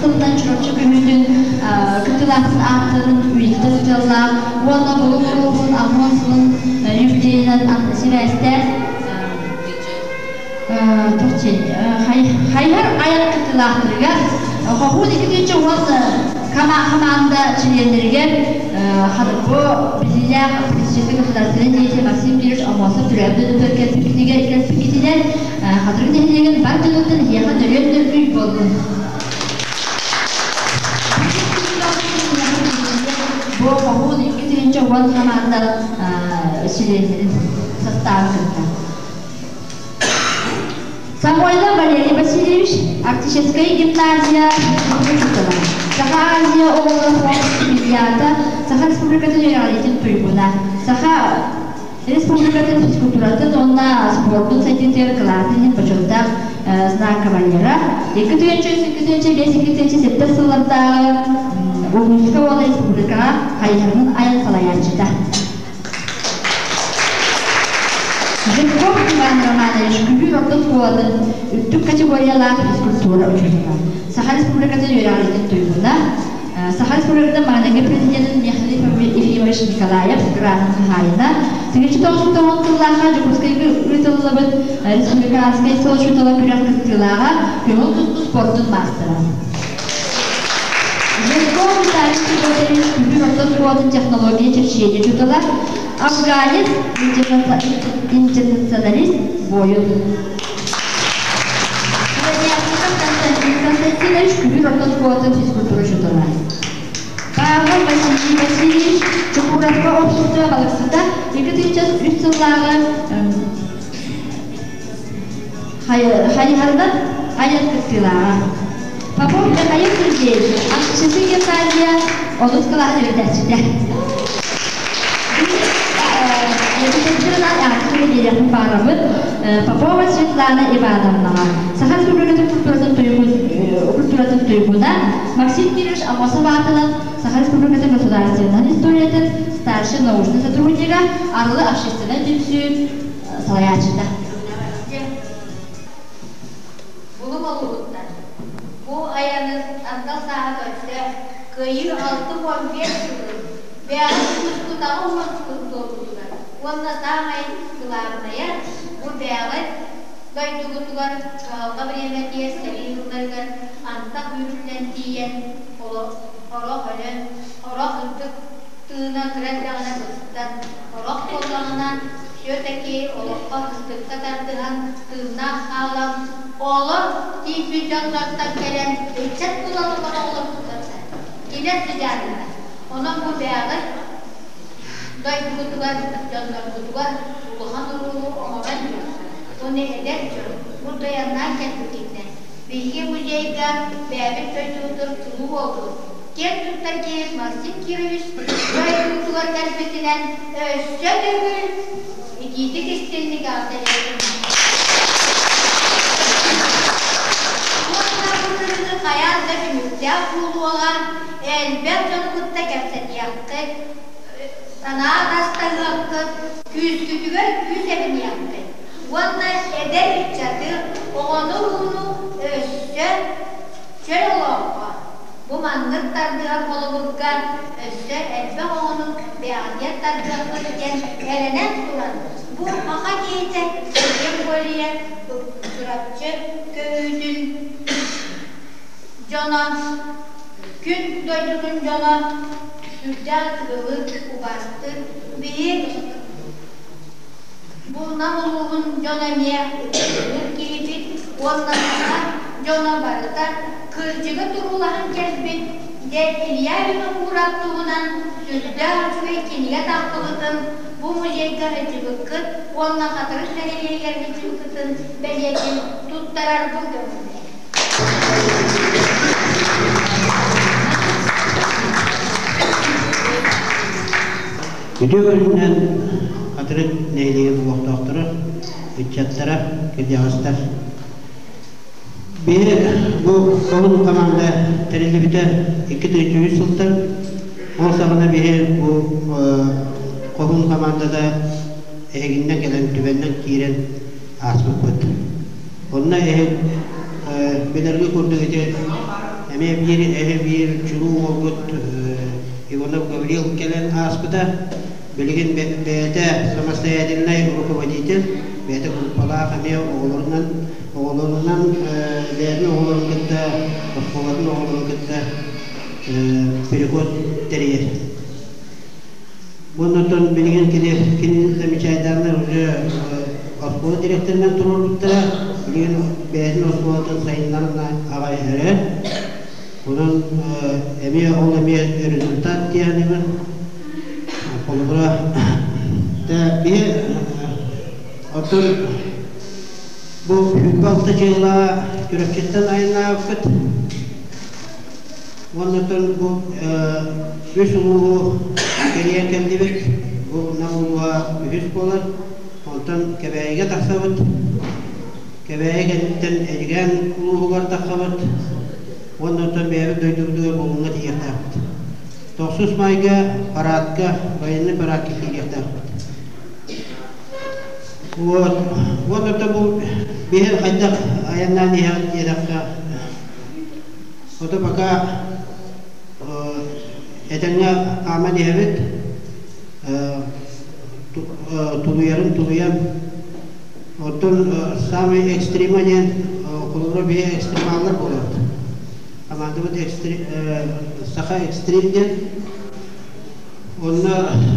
Тылынан Чурапчы көһүүтүн кыттыылаахтын ааттарын үйэтитэ сылдьаллаах уонна Булуҥ улууһун Аммон сылын юбилейынан сибээстээн Хайыһар айан кыттыылаахтарыгар Хоһуун 210 хамаанда чилиэннэригэр бу биллиилээх политическай государственнай деятель Максим Кирович Аммосов төрөөбүт дойдутугар кэлбиккитинэн Хатырык нэһилиэгин бар дьонуттан эһиэхэ нөрүөн нөргүй буоллун! Бу Хоһуун 2010 хамаанда чилиэннэрин састаабын кытта. Самойлов Валерий Васильевич, Арктическая гимназия учуутала, Саха Азия оҕолоро фонд стипендиата, Саха Республикатын үөрэҕириитин туйгуна, Саха Республикатын физкультуратын уонна спордун сайдыытыгар кылаатын иһин бочуоттаах знак кавалера, 2003-2005 2007 сыллардааҕы улууска уонна республикаҕа хайыһарынан айан салайааччыта. Жирков Иван Романович Күһүүр орто оскуолатын үрдүк категориялаах физкультура учуутала, Саха Республикатын үөрэҕириитин туйгуна, Саха Республикатын маҥнайгы президенин Михаил Ефимович Николаев гранын хаһаайына, 1990 сыллаахха Дьокуускайга ыытыллыбыт республиканскай сыл учуутала күрэх кыттыылааҕа, көҥүл тустуу спордун маастара. Жирков Виталий Федотович Күһүүр орто оскуолатын технология чэпчиэнэ учуутала, афганец, интернационалист, буойун. Сыроняшников Константин Константинович Күһүүр орто оскуолатын физкультура учуутала. Павлов Василий Васильевич Чокуровка общество балыксыта 2003 сыллааҕы хайыһарынан айан кыттыылааҕа. Попов Михаил Сергеевич, Арктическай гимназия онус кылааһын үөрэтээччитэ. Биэриэхпин баҕарабын Попова Светлана Ивановнаҕа, Саха Республикатын культуратын туйгуна Максим Кирович Аммосов аатынан Саха Республикатын государственнай историятын старший научный сотруднига, Арылы общественнай түмсүү салайааччыта. Булум олугуттан. Бу айаны андал сааһа көрсө, Кыайыы 65 сылын, бэйэҕит тускутаҕа уон сылын туолбутугар уонна саамай кылаабынайа, бу бэйэҕит дойдугутугар кыһалҕа бириэмэтигэр сэрии сылларыгар антах үүрүллэн тиийэн, орох өлөн, орох ырдык тыына кыра эрдэҕинэ быстан, орох буоллаҕына все-таки олоххо ыстыкка тардыһан, тыыннаах хаалан, олор тиийбит дьоннортон кэлэн ыччат буолан олорбуттар килэр сыдьааннара. Онон бу бэйэҕит дойдугутугар, дьонноргутугар улахан уруулу оҥорон дьон, уонна эдэр дьон бу тойонноон кэлбитинэн, биһиги музейга бэйэбит дойдубутун чулуу уолбут, киэн туттар киһи Максим Кирович дойдубутугар кэлбитинэн өссө төгүл итиитик истинник эҕэрдэлиэхпин Уонна бу сырыыны хайаан да түмүктээх буолуоҕа, элбэх дьону кытта кэпсэтиэххит, санаа атастаһыаххыт, күүскүтүгэр күүс эбиниэххит уонна эдэр ыччаты, оҕону-урууну өссө чөл олоххо Бу маннык тардыһар холобурга өссө элбэх оҕону бэйэҕитигэр тардыаххыт диэн эрэнэн туран, бу саха киһитэ тем более Чурапчы көһүүтүн дьоно, күн дойдутун дьоно. Сүрдээх ытыгылыыр, убаастыыр. Биһи бу Нам улууһун дьоно эмиэ ытыктыыр киһибит уонна саха дьоно барыта кырдьыгы туруулаһан кэлбит дьэ Илья Винокуров туһунан сүрдээх үчүгэй кинигэ тахсыбытын бу музейга сылдьыбыккыт уонна Хатырык нэһилиэгэр сылдьыбыккытын бэлиэтин туттарарбын көҥүллээх. Үтүө күнүнэн Хатырык нэһилиэгин олохтоохторо, ыччаттара, кырдьаҕастар. Биһи бу солун команда тэриллибитэ 2 3 сылтан. Ол саҕана биһи бу хоһун командата эһигиннэ кэлэн түбэннэн киирэн ааспыппыт. Онно эһи билэргэ курдук ити эмиэ биир эһи биир чулуу уолгут Иванов Гаврил кэлэн ааспыта. Билигин бэйэтэ самостоятельнай руководитель, бэйэтэ группалаах эмиэ оҕолорунан оҕолорунан бэйэтин оҕолорун кытта оскуолатын оҕолорун кытта переход тэрийэр. Оннуттан билигин кини кини замечательно уже оскуола директорынан туруорбуттара. Билигин бэйэтин оскуолатын сайыннаран аҕай эрэр. Онон эмиэ ол эмиэ результат диэнимин. Холобура, биһи оттон бу 26 дьыала Чурапчыттан айаннаабыппыт. Уонна бу үс улууһу кэрийэн кэллибит. Бу Нам улууһа үһүс буолар. Онтон Кэбээйигэ тахсабыт. Кэбээйи кэнниттэн Эдьигээн улууһугар тахсабыт. Уонна оттон бэйэбит дойдубутугар Булуҥҥа тиийиэхтээхпит. Тохсус майга парадка, военный парадка киириэхтээхпит. Вот. Вот это бу биһи хайдах айаннаан иһэҕит диэтэххэ, Ото пока этэҥҥэ хааман иһэбит, тулуйарын тулуйан. Оттон самый экстрима диэн холобура биһи экстремаллар буолабыт. Командабыт Саха экстрим диэн. Онно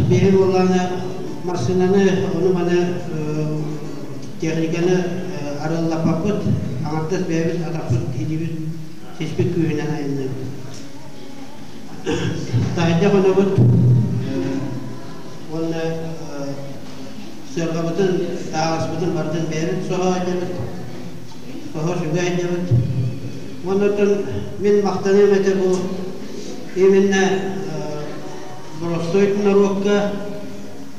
биһи буоллаҕына массыынаны, ону-маны техниканы арыаллаппаппыт, аҥардас бэйэбит атахпыт, илиибит сиспит күүһүнэн айанныыбыт. Таһырдьа хонобут уонна сыарҕабытын, таһаҕаспытын барытын бэйэбит соһо сылдьабыт, соһо сүгэ сылдьабыт. Уонна оттон мин махтаныам этэ бу именно боростуой норуокка,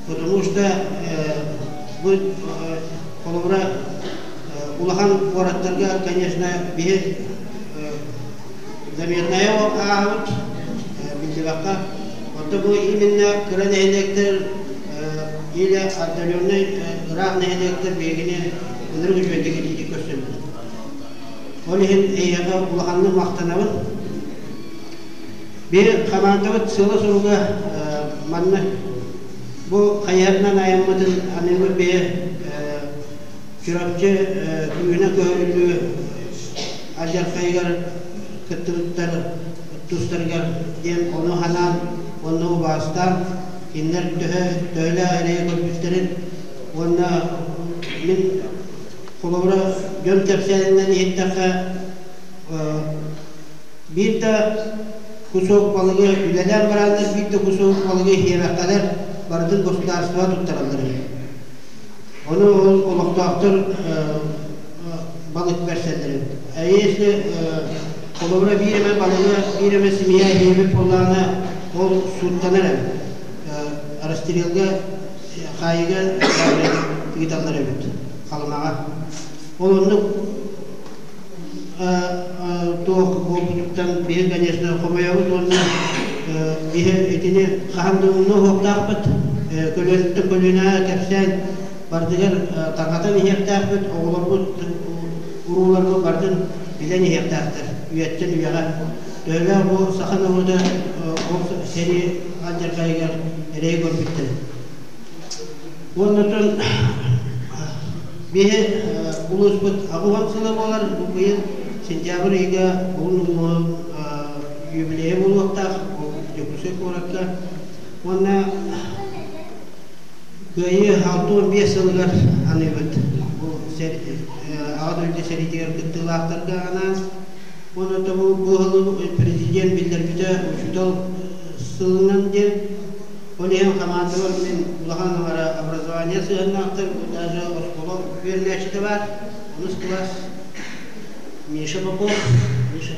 потому что бу холобура улахан куораттарга, конечно, биһи заметная ааһабыт биллибэххэ. Оттон бу именно кыра нэһилиэктэр или отдаленный ыраах нэһилиэктэр биһигини ынырык үчүгэйдик итиитик көрсөллөр. Ол иһин эйиэхэ улаханнык махтанабын. Биһи хамаандабыт сыала-соруга манна бу хайыһарынан айаммытын аныыбыт биһи Чурапчы күүһүнэн көһөрүллүү алдьархайыгар кыттыбыттар тустарыгар диэн ону ханаан уонна убаастаан кинилэр төһө төһөлөөх эрэйи көрбүттэрин уонна мин холобура дьон кэпсээнинэн иһиттэххэ биир да кусок балыгы үлэлээн барааннар биир да кусок балыгы иһиэрэххэлэр барытын государство туттараллар эбит. Ону ол олохтоохтор балык бэрсэллэр эбит. А если холобура биир эмэ балыгы биир эмэ семья иһиэбит буоллаҕына ол сууттанар эбит. Расстрелга хаайыыга ыыталлар эбит Халымаҕа. Ол оннук туох буолбутуттан биһи, конечно, хомойобут уонна биһи итини хаһан да умнуо суохтаахпыт, көлүөнэттэн көлүөнэҕэ кэпсээн барытыгар тарҕатан иһиэхтээхпит, оҕолорбут, урууларбыт барытын билэн иһиэхтээхтэр үйэттэн үйэҕэ. Төһөлөөх бу саха норуота ол сэрии алдьархайыгар эрэйи көрбүттэрин. Уонна биһи улууспут 80 сыла буолар, бу быйыл сентябрь ыйга Булун улууһун юбилейа буолуохтаах. Дьокуускай куоракка уонна Кыайыы 65 сылыгар аныыбыт. Бу Аҕа дойду сэриитигэр кыттыылаахтарга анаан. Уонна бу сылы президент биллэрбитэ учуутал сылынан диэн. Ол иһин хамаандабар мин улахан аҥара образование сыһыаннаахтар, даже оскуола үөрэнээччитэ баар, онус кылаас Миша Попов. Миша.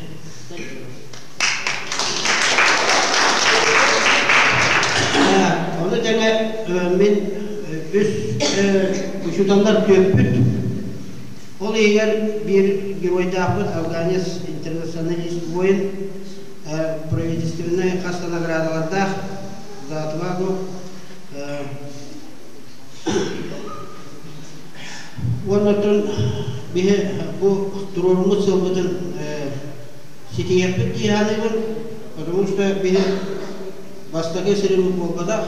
Ону тэҥэ мин үс учууталлар түөппүт. Ол иһигэр биир геройдаахпыт афганец интернационалист воин правительственнай хас да наградалардаах за отвагу Уонна оттон биһи бу туруоруммут сыалбытын ситиһиэхпит дии саныыбын, потому что биһи бастакы сирибит буолбатах.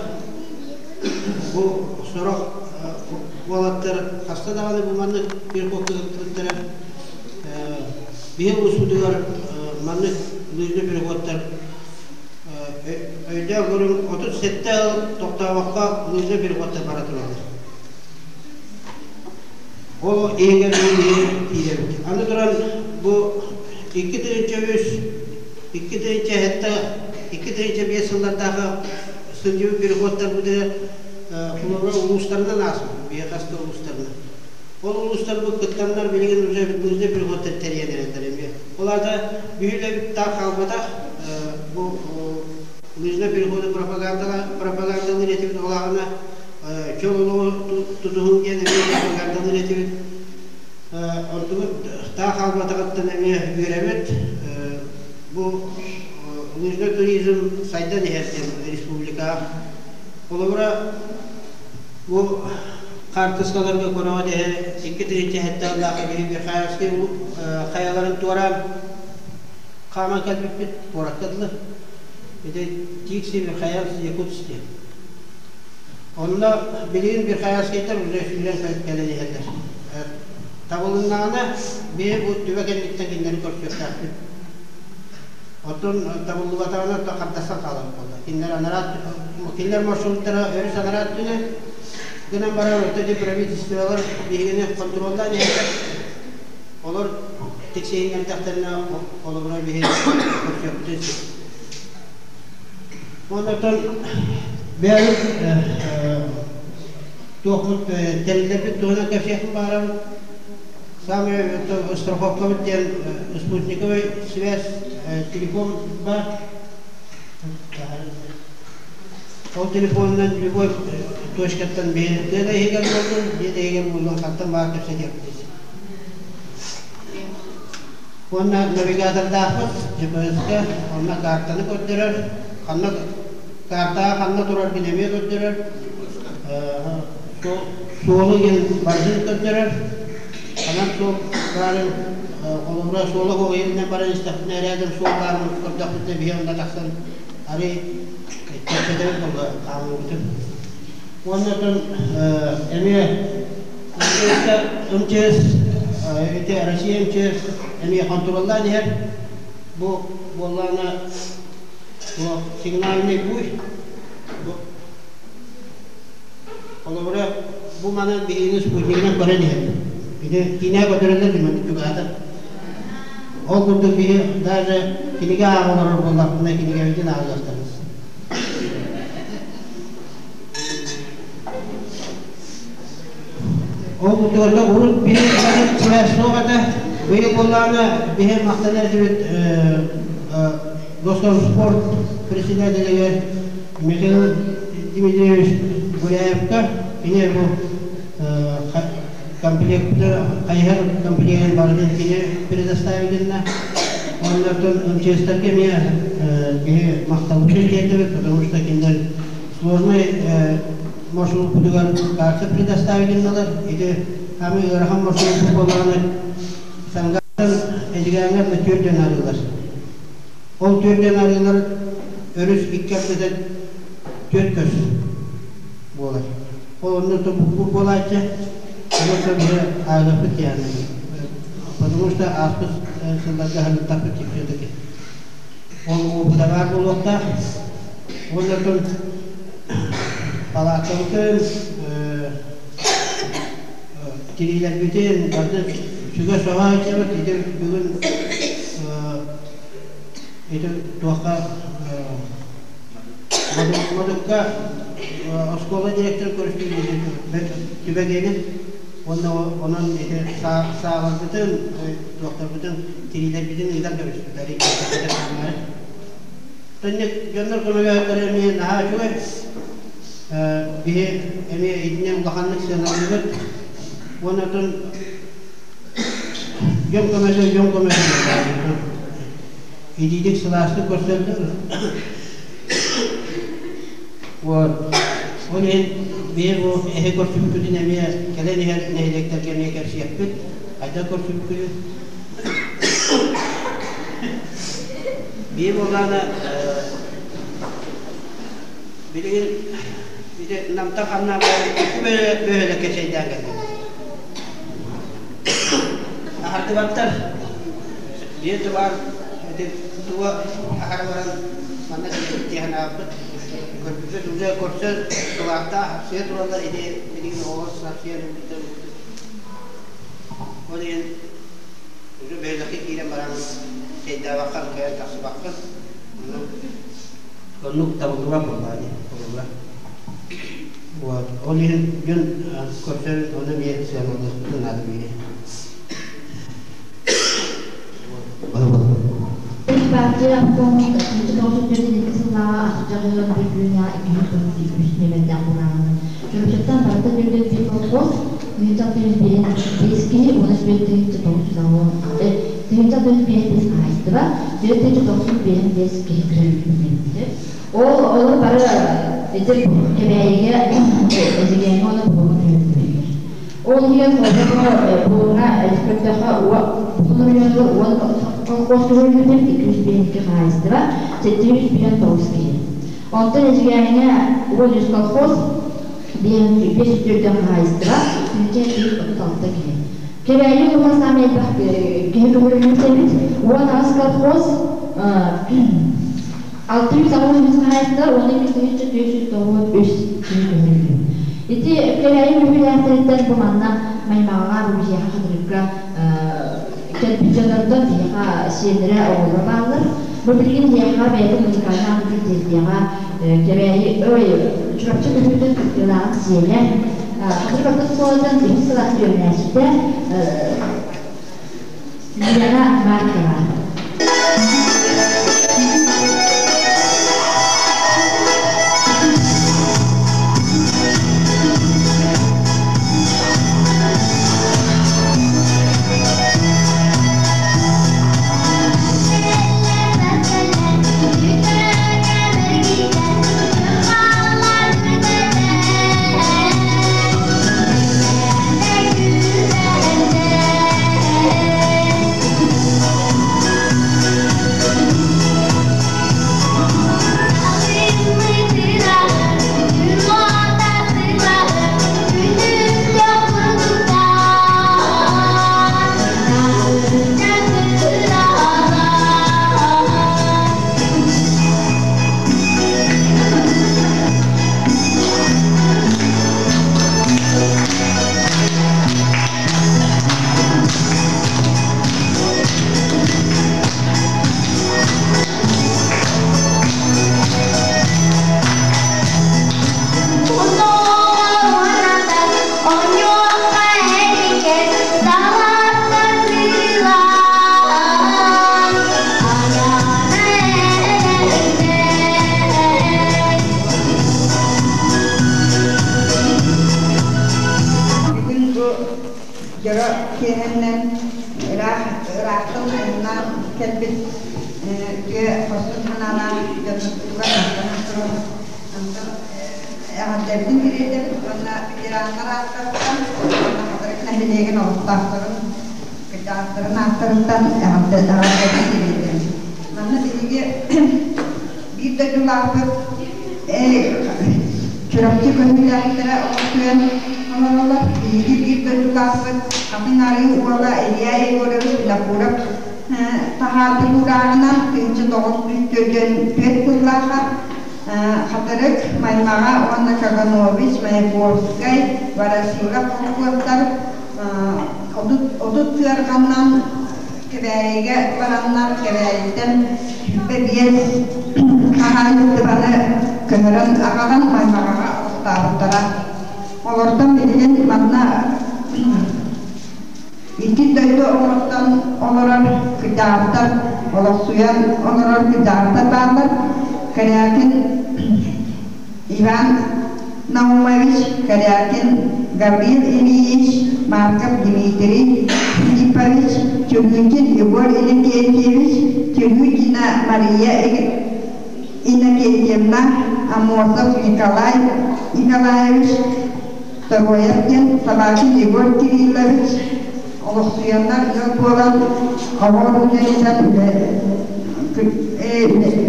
Бу сорох уолаттар хаста даҕаны бу маннык переходка ыыппыттара. Биһи улууспутугар маннык лыжный переходтар өйдөөх көрүҥ 37 сыл тохтообокко лыжный переходтар бара тураллар. Ол иһигэр киирэбит. Аны туран бу 2003, 2007, 2005 сыллардаахы сылдьыбыт переходтарбытыгар холобура улуустарынан ааспыт, биһи хас да улуустарынан. Ол улуустарбыт кыттаннар билигин уже лыжный переходтар тэрийэн эрэллэр эмиэ. Ол аата биһи үлэбит таах хаалбатах, бу лыжный переходы пропагандалыыр этибит ол аҕына чөл олоҕу тутуһуҥ диэн эмиэ пропагандалыыр этибит. Онтубут таах хаалбатаҕыттан эмиэ үөрэбит. Бу лыжный туризм сайдан иһэр диэн республикаҕа. Холобура, бу хаартыскаларга көрөҕүт эһэ 2 тыһыынча сыллаахха биһи Михайловскай хайаларын туораан хааман кэлбиппит куоракка дылы. Ити Тикси Михайловск Якутск диэн. Онно билигин Михайловскайтар уже сүүрэн кэлэн иһэллэр. Табылыннаҕына биһи бу түбэ кэнниттэн кинилэри көрсүөхтээхпит. Оттон табыллыбатаҕына то хардасан хаалар буолла. Кинилэр анараат кинилэр маршруттара өрүс анараат түнэ гынан баран орто ити правительстволар биһигини хонтуруоллаан иһэллэр. Олор тиксиһиннэрдэхтэринэ холобура биһи көрсүөхпүтүн сөп. Онтон бэйэбит туохпут тэриллэрбит туһунан кэпсиэхпин баҕарабын. Самый страховкабыт диэн спутниковый связь телефон баар. Ол телефонунан любой точкаттан биһи тыа да иһигэр буоллун, дьиэ да иһигэр буоллун хантан баар кэпсэтиэхпит. Уонна навигатордаахпыт GPS-ка онно картаны көрдөрөр, ханна картаҕа ханна тураргын эмиэ көрдөрөр, суолу диэн барытын көрдөрөр. Ханан суол баарын, холобура суола суох иһинэн баран истэхпинэ эрээдим суол баарын көрдөхпүтүнэ биһи онно тахсан арый кэпсэтэбит буолла хаамыыбытын. Уонна оттон эмиэ МЧС, ити Россия МЧС эмиэ хонтуруоллаан иһэр. Бу буоллаҕына сигнальный буй. Бу холобура бу манан биһигини спутнигынан көрөн иһэр. Ити киинэ көтөрөллөр димэн чугаһатар. Ол курдук биһи даже кинигэ ааҕа олорор буоллахпына кинигэбитин ааҕыахтарбыз. Ол курдук урут биһи сибээс суох этэ. Быйыл буоллаҕына биһи махтанар этибит Госкомспорт председателигэр Михаил Дмитриевич Гуляевка кини бу комплект хайыһар комплегын барытын кини предоставительно. Оннортон МЧСтарга эмиэ биһи махталбытын тиэрдэбит, потому что кинилэр сложный маршруппутугар карта предоставительналар. Ити самый ыарахан маршрут буоллаҕына Сангаттан Эдьигээҥҥэ түөрдэн арыылар. Ол түөрдэн арыылар өрүс икки ардыта түөрт көс буолар. Ол онно бу буолааччы, онон биһи ааҕыахпыт диэн потому что ааспыт сылларга сырыттахпыт все-таки. Ол опыта баар буолуохтаах. Уонна палааккабытын, тириилэрбитин барды сүгэ-соһо сылдьабыт. Ити бүгүн ити туохха Модукка оскуола директор көрүстүбүт түбэгиэнин уонна онон ити сааларбытын, туохтарбытын, тириилэрбитин ыытан кэбиспит. Төннүк дьоннор көмөлөһөллөрө эмиэ наһаа үчүгэй. Биһи эмиэ итинэн улаханнык сыаналыыбыт. Уонна оттон дьон көмөтө дьон көмөтө итиитик сылаастык көрсөллөр. Вот. Ол иһин биһи бу эһи көрсүбүппүтүн эмиэ кэлэн иһэр нэһилиэктэргэ эмиэ кэпсиэхпит. Хайдах көрсүбүппүтүн. Биир буоллаҕына билигин ити Намтан ханна бөһүөлэккэ чэйдээн кэллим. Аһардыбаттар. Биир тубаар ити туга аһара баран манна кэлбит аҕаппыт. Көрбүппүт уже көрсөн кылаахтаах сыа тураллар ити билигин оҕолор сарсыйан ылбыттар. Ол иһин Уже бөһүөлэккэ киирэн баран чэйдээбэххин, кыайан тахсыбаккын. Оннук табыллыбат буоллаҕа дии, табыллар. Вот. Ол иһин дьон көрсөрүн ону эмиэ сыаналыахпытын наада биһиги. Партия обкомун 1942 сыллааҕы атырдьах ыйыгар бүтүүнэ 293 нүөмэрдээх бураанынан Чурапчыттан барыта нөлүөн биир колхоз 1905 киһи уонна 1995 хаһаайыстыба 495 киһи күрүлүннүбүтэ. Ол олор бары ити Кэбээйигэ Эдьигээҥҥэ уонна Булуҥҥа күрүлүннүбүттэр. Ол иһигэр холбоһо Булуҥҥа көрдөххө Булуҥ оройуонугар 10 колхоз күрүлүннүбүт 252 хаһаайыстыба 759 киһи. Онтон Эдьигээҥҥэ 13 колхоз 504 хаһаайыстыба, 36 киһи. Кэбээйи улууһа саамай элбэх киһи көһөрүллүбүт эбит. 18 колхоз 683 хаһаайыстыба 12 493 киһи көһөрүллүбүт. Ити Кэбээйи көһүүлээхтэриттэн бу манна Маймаҕаҕа, бу биһиэхэ Хатырыкка кэлбит дьоннортон биһиэхэ сиэннэрэ, оҕолоро бааллар. Бу билигин биһиэхэ бэйэтин музыкальнай аатын тиэрдиэҕэ Кэбээйи ой Чурапчы көһүүтүн кыттыылааҕын сиэнэ Хатырык орто оскуолатын үһүс сылаас үөрэнээччитэ Лена Маркова. Бүгүн бу дьоро киэһэннэн ыраах ыраахтан айаннаан кэлбит үтүө хорсун санаалаах дьоннорбутугар махтанан туран онтон эҕэрдэбитин тириэрдэбит уонна ветераннар ааттарыттан уонна Хатырык нэһилиэгин олохтоохторун кырдьаҕастарын ааттарыттан эҕэрдэбитин тириэрдэбит. Манна биһиги биир дойдулаахпыт Чурапчы көһүүлээхтэрэ олохсуйан олороллор. Биһиги биир дойдулаахпыт Хатыҥ Арыы уола Илья Егорович Винокуров таһаарбыт уурааҕынан 1944 сыллаахха Хатырык, Маймаҕа уонна Каганович, Маяковскай, Ворошилов холкуостар 30 сыарҕаннан Кэбээйигэ бараннар Кэбээйиттэн 25 хаһаайыстыбаны көһөрөн аҕалан Маймаҕаҕа олохтообуттара. Олортон билигин манна икки дойду оҥостон олорор кырдьаҕастар, олохсуйан олорор кырдьаҕастар бааллар. Корякин Иван Наумович, Корякин Гаврил Ильич, Марков Дмитрий Филиппович, Тюрюкин Егор Иннокентьевич, Тюрюкина Мария Иннокентьевна, Аммосов Николай Николаевич, Торуоев диэн Собакин Егор Кириллович олохсуйаннар ыал буолан оҕо үлэлэтэн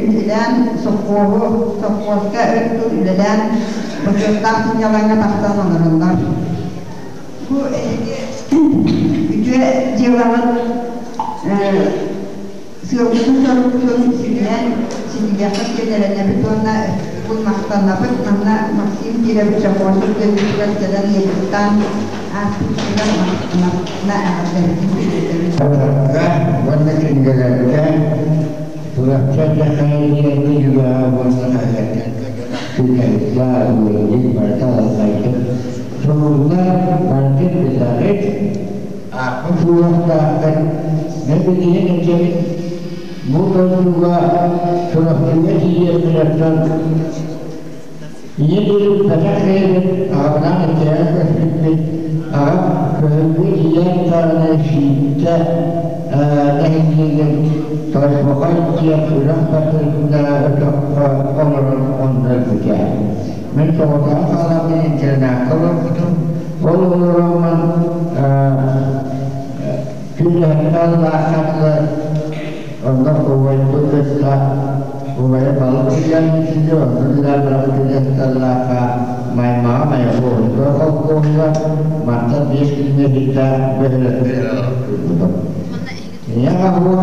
үлэлээн совхоһу совхозка өр сыл үлэлээн бочуоттаах сынньалаҥҥа тахсан олороллор. Бу эһиги үтүө дьыалаҕыт сыалбытын-сорукпутун ситиһэн ситиһиэххит диэн эрэнэбит уонна бу махтанабыт. Манна Максим Кирович Аммосов дойдутугар кэлэн ыалдьыттаан ааспытыгар махтанабытына эҕэрдэбитин тириэрдэбит. Уонна кинигэлэргэ Чурапчы Дьэхэйиэни үгэҕэ уонна хаһыаттарга дьон ыалдьыт барыта алҕайдык суруллар барытын билэҕит. Ааппыт суруйуохтааххын, мин билигин этэбин, бу дойдуга Чурапчыга тиийэрбин оттон ийэ диэбиппэтэх киһибин аҕабынаан иккиһэ көспүппүт, аҕам көһөргө тиийэн даҕаны Сииттэ нэһилиэгин Тойбохой диэн үрэх бардыргына өтөххө олорон онно өлбүтэ. Мин соҕотоҕун хааламмын интернакка олорбутум. Ол олороммун күнүһүннэн лааххатлы онно убайбын кытта убайым балык сыйан сиди онно билэн баран күнүһүннэн маймаҕа Майахуоһуга холкуоһуга мантан 5 километрда бөһүөлэккэ турбутум. Ийэ аһуох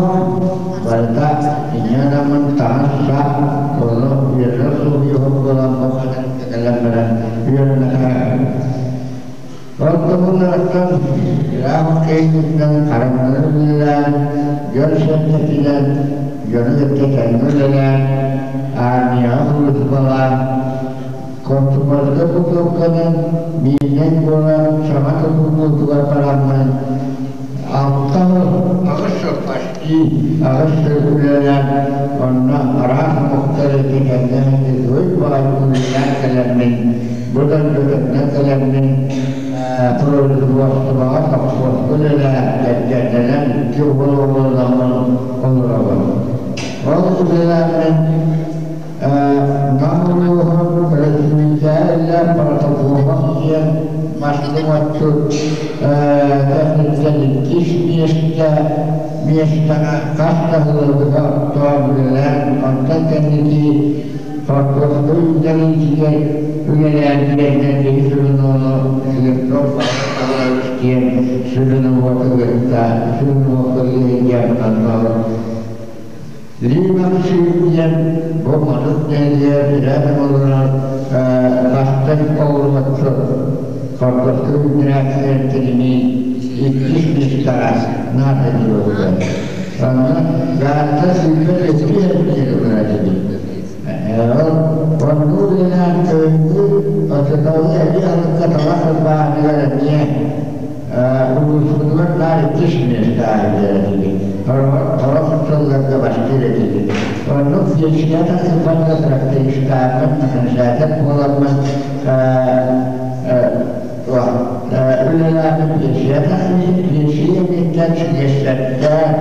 барыта ийэ анаммын таҥас-сап ону үөрэх суруйуһун буолан бу кэлэн баран үөрэнэхэ Ортобуларыттан ыраах киһититтэн харамньыны үлэлээн, дьон сэргэтинэн, дьону кытта тэҥҥэ үлэлээн, армияҕа сулууспалаан, комсомольскай путевканан мииннэн буолан саҥа тутуллуутугар бараммын алта аҕыс сыл почти аҕыс сыл үлэлээн онно араас омуктар этикэннээн үчүгэй баҕайы үлэлээн кэлэммин бу дойдутунан кэлэммин производствоҕа совхозка үлэлээн кэргэннэнэн икки уол оҕолономмун олоробун. Ол үлэлээммин Нам улууһун Ресмиитээллэр протокола диэн мастымаччыт кэнниттэн иккис миэстэ миэстэҕэ хас да сылы оттоон үлэлээн онтон кэнники хортуоска үүннэриитигэр үлэлээн диэннэр киһи сүрүн ону Слепцов Павлович диэн сүрүн уоту кытта сүрүн уоту диэн Лима диэн бу маннык нэһилиэгэр тирээн олорор бастыҥ оҕуруотчут, хортуоска үүннэрээччилэр кинини иккис миэстэҕэ наада диэбиттэр. Онно Гаатта сүүрбэ сэттис эргиир ылар этибит. Ол оннук үлэлээн кыһыҥҥы оччотооҕу эбии аһылыкка талах ырбааһыныгар эмиэ улууспутугар наар иккис миэстэ аайдар этибит. Сорох сылларга бастыыр этибит. Оннук пенсия тахсыбакка трактористааммын, механизатор буоламмын үлэлээбит пенсия тахсыбыт. Пенсия инниттэн силиэстэрдээн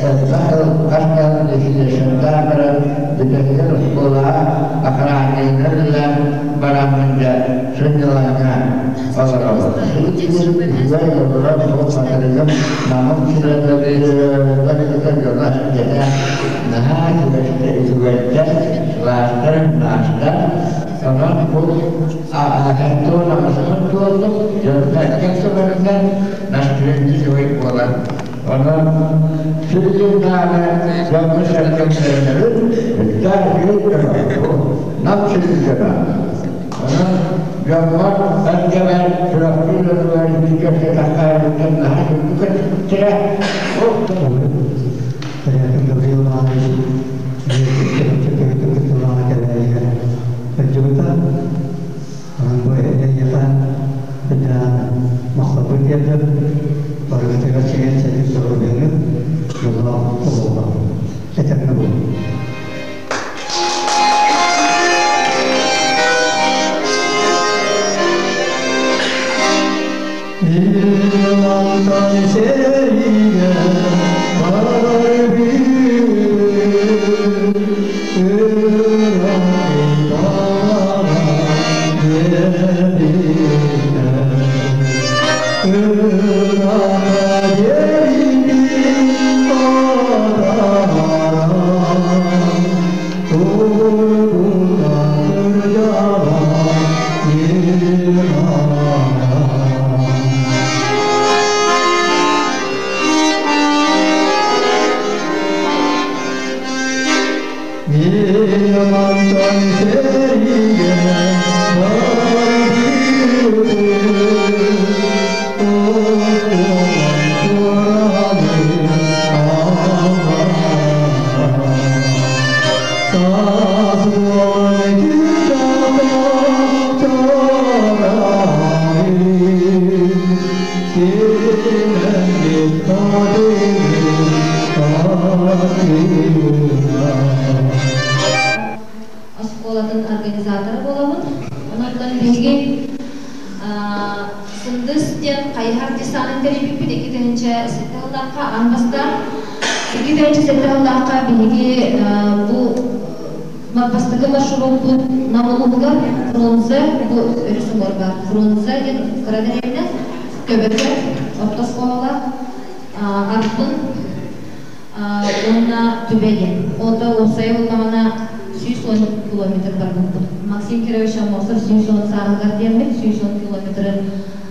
элбэх хас да силиэстэрдээн баран бүтэһигэр оскуолаҕа охраннайынан үлэлээн бараммын дьэ сынньалаҥҥа олоробун. Үчүгэй олорор суох хатырыгым Намым сирэ дьоно-сэргэтэ наһаа үчүгэйдэр, сылаастар, наастар. Онон бу аһантуон аҕысымын туоллум, дьонно эркэн сөбөрүнэн настроение үчүгэй буолан. Онон сирдьин-тааны дьоммут-сэргэм үттээх үчүгэй дьоно, Нам сирин дьоно. Онон дьоммор сэргэбэр Чурапчы дьонугар бииргэ сытаххайыттан наһаа күндү көстүбүттэрэ. Тэрээһин Гаврил Иванович Чурапчы төһөтүн кыттыылааҕа кэлээйигэр сылдьыбыта. Онон бу эйиэхэ быдаан махталбын тиэрдэбин. Барыгытыгар чэгиэн-чэбдик доруобуйаны, дьоллоох олоҕу этэҥҥэ буолун. Ылантан сэриигэ барбыт Оскуолатын организатора буолабын. Онон биһиги Сындыс диэн хайыһар десанын тэрийбиппит 2007 сыллаахха аан бастаан. 2007 сыллаахха биһиги бу бастакы маршруппут Нам улууһугар Фрунзе, бу өрүс уҥуор баар Фрунзе диэн кыра дэриэбинэ, Көбөкө орто оскуолалаах, Арбын уонна Түбэ диэн. Ото уопсайа буоллаҕына 110 километр барбыппыт. Максим Кирович Аммосов 110 сааһыгар диэммит 110 километры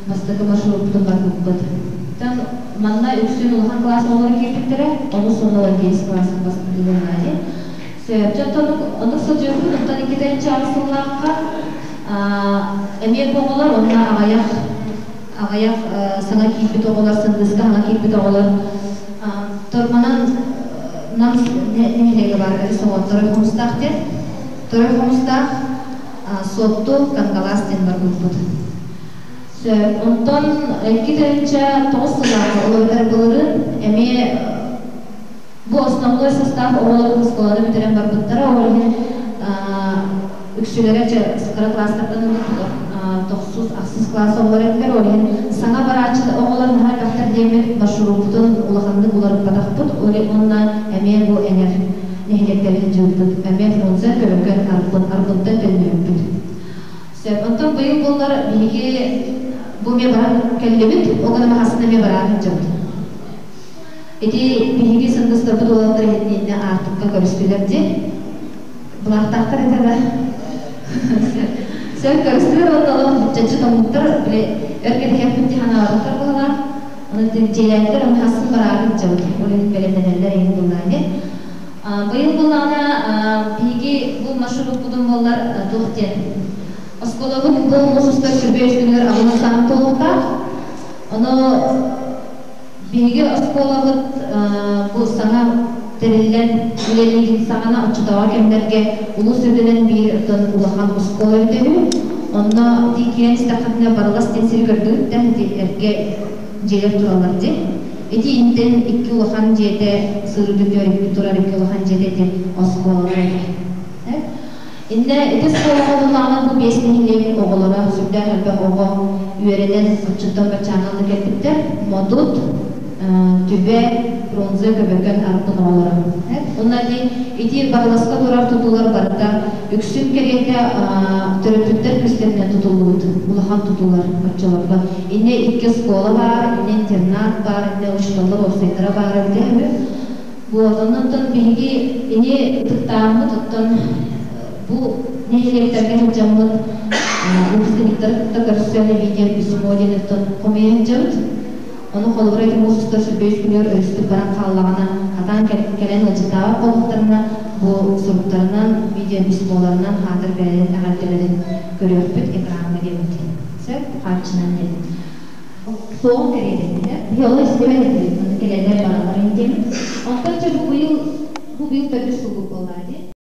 бастакы маршруппутун барбыппыт. Тан манна үксүн улахан класс оҕолоро киирбиттэрэ, онус уонна 15 класс бастакы гимназия. Сөп. Дьонтон оннук сылдьыбыппыт, онтон иккитэн чаас сыллаахха эмиэ оҕолор уонна аҕыйах аҕыйах саҥа киирбит оҕолор, сындыыска саҥа киирбит оҕолор Торманан Нам нэһилиэгэ баар өрүс оҕо Торой Хомустаах диэн. Торой Хомустаах Суотту Кангалаас диэн барбыппыт. Сөп. Онтон 2009 сыллаахха олорутар былырыын эмиэ бу основной состав оҕолор оскуоланы бүтэрэн барбыттара, ол иһин үксүлэрэ кыра класстартан ылбыт тохсус, ахсыс класс оҕолор этилэр, ол иһин саҥа барааччы оҕолор наһаа элбэхтэр диэммит маршруппутун улаханнык уларыппатахпыт, уонна эмиэ бу эҥэр нэһилиэктэри сылдьыбыппыт, эмиэ Фрунзе, Көбөкөн, Арбын, Арбынтан төннүбүппүт. Сөп. Онтон быйыл буоллар биһиги бу эмиэ баран кэллибит, ол гынан хасын эмиэ бараан сылдьабыт. Ити биһиги сындыстарбыт уолаттар иһитиннэ аартыкка көрүстүлэр дии. Былаахтаахтар этэ да. Сөп көрүстүлэр уонна олох чаччы тоҥмуттар, били өр кэтэһиэхпит дии санаабатахтар быһалаах. Онон дьиэлээттэр, ону хасын бараары сылдьабыт. Ол иһин бэлэмнэнэллэр эҥин буоллаҕа ини. Быйыл буоллаҕына биһиги бу маршруппутун буоллар туох диэн оскуолабыт бу муус устар сүрбэ үс күнүгэр алын саҥа туолуохтаах. Ону Биһиги оскуолабыт бу саҥа тэриллэн үлэлиирин саҕана оччотооҕу кэмнэргэ улуус үрдүнэн биир оттон улахан оскуола эбитэ үһү. Онно ити киирэн истэххитинэ Барылас диэн сири көрдүгүт да ити эргэ дьиэлэр тураллар дии. Ити интэн икки улахан дьиэтэ сыырдын турар икки улахан дьиэтэ ити оскуолалар этэ. Иннэ ити оскуолаҕа буоллаҕына бу биэс нэһилиэк оҕолоро сүрдээх элбэх оҕо үөрэнэн оччоттон баччааҥҥа да кэлбиттэр. Модут, Түбэ, Фрунзе, Көбөкөн, Арбын оҕолоро. Уонна ити ити Барыласка турар тутуулар барыта үксүн кэриэтэ төрөппүттэр күүстэринэн тутуллубут улахан тутуулар оччолорго. Иннэ икки оскуола баар, иннэ интернат баар, иннэ учууталлар уопсайдара баар эбитэ үһү. Вот, онон биһиги ини ытыктааммыт, оттон бу нэһилиэктэргэ сылдьаммыт выпускниктары кытта көрсөн эбии диэн письмо диэн оттон хомуйа сылдьабыт. Ону холобура ити муус устар 23 күнүгэр өрүспүт баран хааллаҕына, хатаан кэлэн ыалдьыттаабат буоллахтарына, бу суруктарынан, видеописьмоларынан хаатыр бэйэлэрин эҕэрдэлэрин көрүөхпүт экраҥҥа диэбит. Сөп, харчынан диэн. Суоҕун кэриэтэ этилэр. Биһи олох истибэт этибит, ону кэлэллэр баралларын диэммит. Онтон чэ бу быйыл, бу быйыл төрдүс сылбыт буоллаҕа дии.